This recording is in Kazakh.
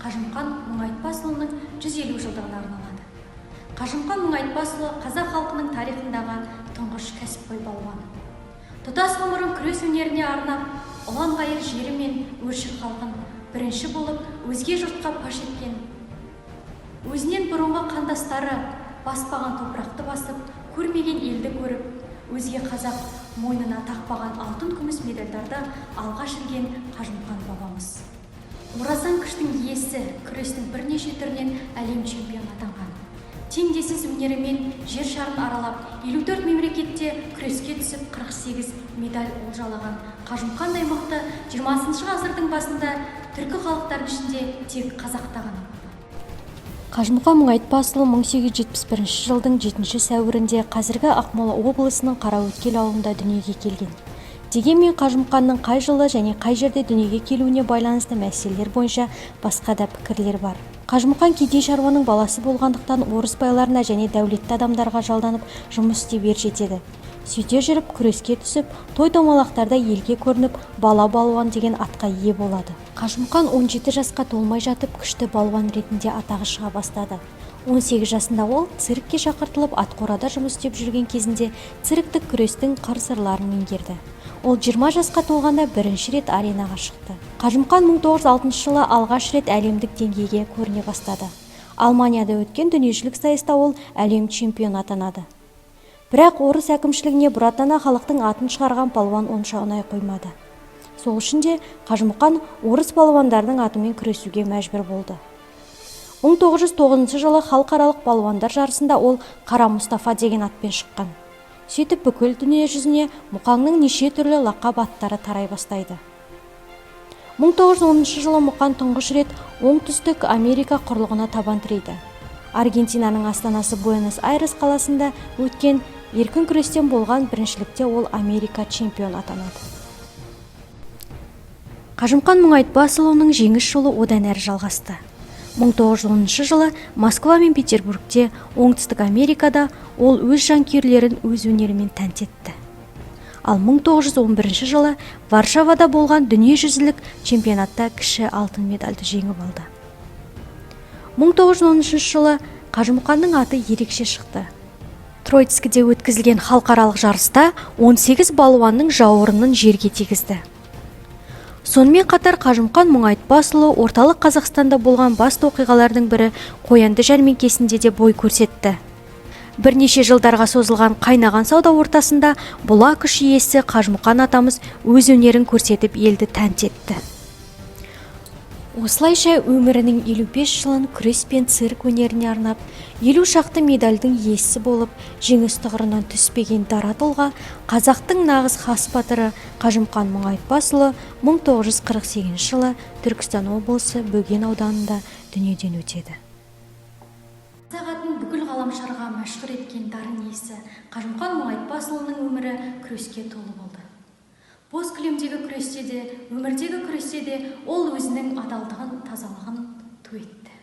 Қажымұқан Мұңайтпасұлының 150 жылдығына арналады. Қажымұқан Мұңайтпасұлы қазақ халқының тарихындағы тұңғыш кәсіпқой балуан. Тұтас ғұмырын күрес өнеріне арнап, ұлан-ғайыр жері мен өршіл халқын бірінші болып өзге жұртқа паш еткен, өзінен бұрынғы қандастары баспаған топырақты басып, көрмеген елді көріп, өзге қазақ мойнына тақпаған алтын күміс медальдарды алғаш ілген Қажымұқан бабамыз. Орасан күштің иесі, күрестің бірнеше түрінен әлем чемпионы атанған. Теңдессіз өнерімен жер шарын аралап, 54 мемлекетте күреске түсіп, 48 медаль олжалаған Қажымұқандай мықты 20 ғасырдың басында түркі халықтарының ішінде тек қазақта ғана болды. Қажымұқан Мұңайтпасұлы 1871 жылдың 7 сәуірінде қазіргі Ақмола облысының Қараөткел ауылында дүниеге келген. Дегенмен Қажымұқанның қай жылы және қай жерде дүниеге келуіне байланысты мәселелер бойынша басқа да пікірлер бар. Қажымұқан кедей шаруаның баласы болғандықтан, орыс байларына және дәулетті адамдарға жалданып жұмыс істеп ер жетеді. Сөйте жүріп күреске түсіп, той домалақтарда елге көрініп, бала балуан деген атқа ие болады. Қажымұқан 17 жасқа толмай жатып күшті балуан ретінде атағы шыға бастады. 18 жасында ол циркке шақыртылып, атқорада жұмыс істеп жүрген кезінде цирктік күрестің қыр-сырларын меңгерді. Ол 20 жасқа толғанда бірінші рет аренаға шықты. Қажымұқан 1906 жылы алғаш рет әлемдік деңгейге көріне бастады. Алманияда өткен дүниежүзілік сайыста ол әлем чемпионы атанады. Бірақ орыс әкімшілігіне бұратана халықтың атын шығарған палуан онша ұнай қоймады. Сол үшін де Қажымұқан орыс балуандарының атымен күресуге мәжбүр болды. 1909 жылы халықаралық балуандар жарысында ол Қара Мұстафа деген атпен шыққан. Сөйтіп бүкіл дүние жүзіне Мұқаңның неше түрлі лақап аттары тарай бастайды. 1910 жылы Мұқан тұңғыш рет Оңтүстік Америка құрлығына табан тірейді. Аргентинаның астанасы Буэнос Айрес қаласында өткен еркін күрестен болған біріншілікте ол Америка чемпионы атанады. Қажымұқан Мұңайтпасұлының жеңіс жолы одан әрі жалғасты. 1910 жылы Москва мен Петербургте, Оңтүстік Америкада ол өз жанкүйерлерін өз өнерімен тәнті етті. Ал 1911 жылы Варшавада болған дүниежүзілік чемпионатта кіші алтын медальді жеңіп алды. 1913 жылы Қажымұқанның аты ерекше шықты. Троицкіде өткізілген халықаралық жарыста 18 балуанның жауырынын жерге тигізді. Сонымен қатар Қажымұқан Мұңайтпасұлы орталық Қазақстанда болған басты оқиғалардың бірі Қоянды жәрмеңкесінде де бой көрсетті. Бірнеше жылдарға созылған қайнаған сауда ортасында бұла күш иесі Қажымұқан атамыз өз өнерін көрсетіп, елді тәнті етті. Осылайша өмірінің 55 жылын күрес пен цирк өнеріне арнап, 50 шақты медальдің иесі болып, жеңіс тұғырынан түспеген дара тұлға, қазақтың нағыз хас батыры Қажымұқан Мұңайтпасұлы 1948 жылы Түркістан облысы Бөген ауданында дүниеден өтеді. Қазақ атын бүкіл ғаламшарға мәшһүр еткен дарын иесі Қажымұқан Мұңайтпасұлының өмірі күреске толы болды. Боз кілемдегі күресте де, өмірдегі күресте де ол өзінің адалдығын, тазалығын ту етті.